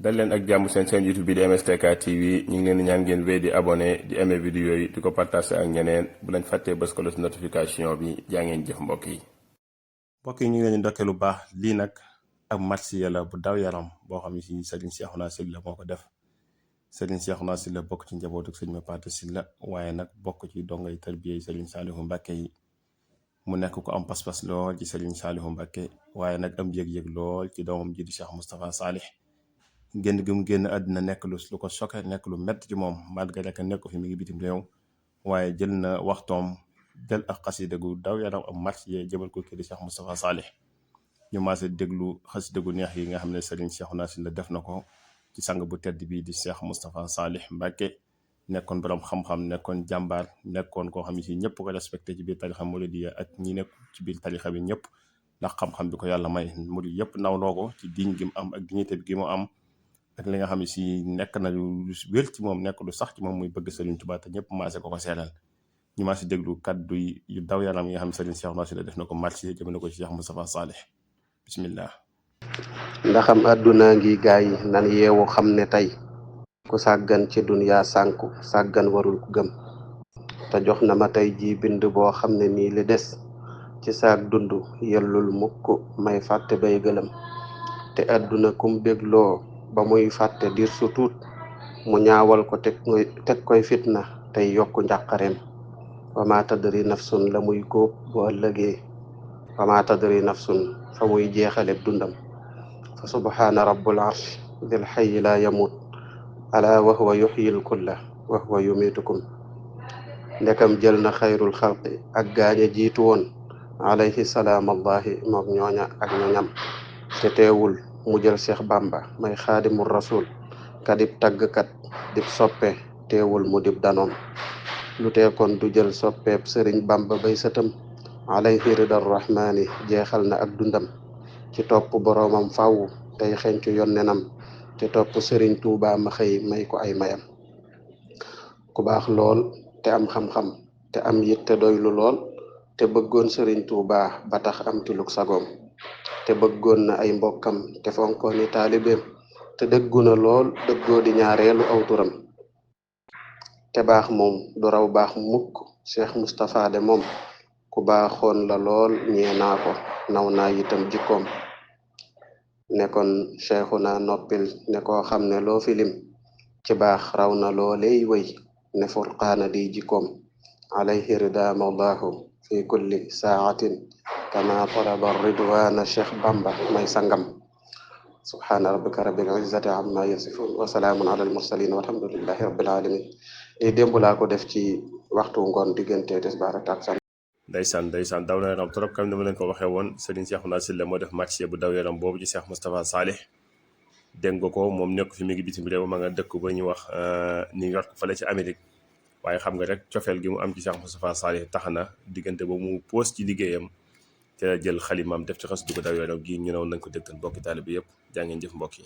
dal leen ak jàmm seen YouTube bi di MSTK TV ñu ngi leen di ñaan ngeen wéy di abonné di aimé vidéo yi di ko partager ak ñeneen bu lañ fàttee bës ko ci notification bi jaa ngeen jëf mbokk yi. mbokk yi ñu ngi leen di ndokkee lu baax lii nag ab marsiya la bu daw yaram boo xam ne si Serigne Cheikhouna Sylla moo ko def. Serigne Cheikhouna Sylla bokk ci njabootu Serigne Mapaté Sylla waaye nag bokk ci dongay tarbiyee Serigne Saliou Mbacké yi. mu nekk ko am pas-pas lool ci Serigne Saliou Mbacké waaye nag am yëg-yëg lool ci doomam ji di Cheikh Moustapha Salih. génn gi mu génn àddina nekk lu ko choqué nekk lu métti ci moom malgré que nekk fi mi ngi bitim réew waaye jël na waxtoom jël ak xasida gu daw yaram am marsiya jëmal ko kii di Cheikh Moustapha Salih. ñu maase déglu xasida gu neex yi nga xam ne Serigne Cheikhouna Sylla def na ko ci sang bu tedd bii di Cheikh Moustapha Salih Mbacké nekkoon borom xam-xam nekkoon jàmbaar nekkoon koo xam ne si ñëpp ko respecté ci biir tarixa muridiyya ak ñi nekk ci biir tarixa bi ñëpp ndax xam-xam bi ko yàlla may murid yëpp nawloo ko ci diñ gi mu am ak dignité bi gi mu am ak li nga xam ne si nekk na lu wér ci moom nekk lu sax ci moom muy bëgg Serigne Touba te ñëpp maase ko seeral ñu maase déglu kaddu yu daw yaram yi nga xam ne Serigne Cheikhouna Sylla def na ko marsiya jëmale ko ci Cheikh Moustapha Salih bismillah. ndaxam àdduna ngi gaay yi nan yeewu xam ne tey ku sàggan ci duniyaa sànku sàggan warul ku gëm te jox na ma tey ji bind boo xam ne nii li des ci saag dund yellul mukk may fàtte bay gëlëm te àdduna kum bégloo ba muy fàtte dir su tuut mu ñaawal ko teg koy fitna tey yokku njàqareem wama tadri nafsun la muy góob bu ëllëgee wama tadri nafsun fa muy jeexaleb dundam fa subhaana rabbul arsh dil hayyi la yamut ala wa huwa yuhyil kulla wa huwa yumitukum ndekam jël na xayrul xalqi ak gaaña jiitu woon alayhi salaam allahi mook ñooña ak ñoñam te teewul mu jël Cheikh Bamba may xaadimul rasul kadib taggkat dib soppe teewul mu dib danoom lu teekon du jël soppeeb sëriñ Bamba bay sëtam alayhi ridar rahmani jeexal na ak dundam ci topp boroomam fàww tey xencu yonnenam te topp sëriñ Tuubaa ma xëy may ko ay mayam ku baax lool te am xam-xam te am yitte doylu lool te bëggoon sëriñ Tuubaa ba tax am tiluk sagoom te bëggoon na ay mbokkam te fonkoon ni taalibeem te dëggu na lool dëggoo di ñaareelu aw turam te baax moom du raw baax mukk Cheikh Moustapha de moom ku baaxoon la lool ñee naa ko naw naa itam jikkoom nekkoon Cheikhouna noppil ne koo xam ne loo filim ci baax raw na looley wëy ne furqaana di jikkoom alayhi rida mawlaahu fi kulli saatin kama talaba ridwana Cheikh Bamba may sangam subhaana rabbika rabbil izzati amma yasifun wa salaamun ala al mursalin walhamdulillahi rabbil alamin lii démb laa ko def ci waxtu ngoon diggante tisbaar ak takkusaan. ndeysaan daw na yaram trop comme ni ma leen ko waxee woon Serigne Cheikhouna Sylla moo def marsiya bu daw yaram boobu ci Cheikh Moustapha Salih dégg nga ko moom nekk fi mi ngi bitim réew ma nga dëkk ba ñuy wax New York fale ci Amérique waaye xam nga rek cofeel gi mu am ci Cheikh Moustapha Salih tax na diggante ba mu poos ci liggéeyam te jël xalimaam def ci xas du ko daw yaram gi ñu ne woon nañ ko dégtal mbokki taalibe bi yëpp jaa ngeen jëf mbokk yi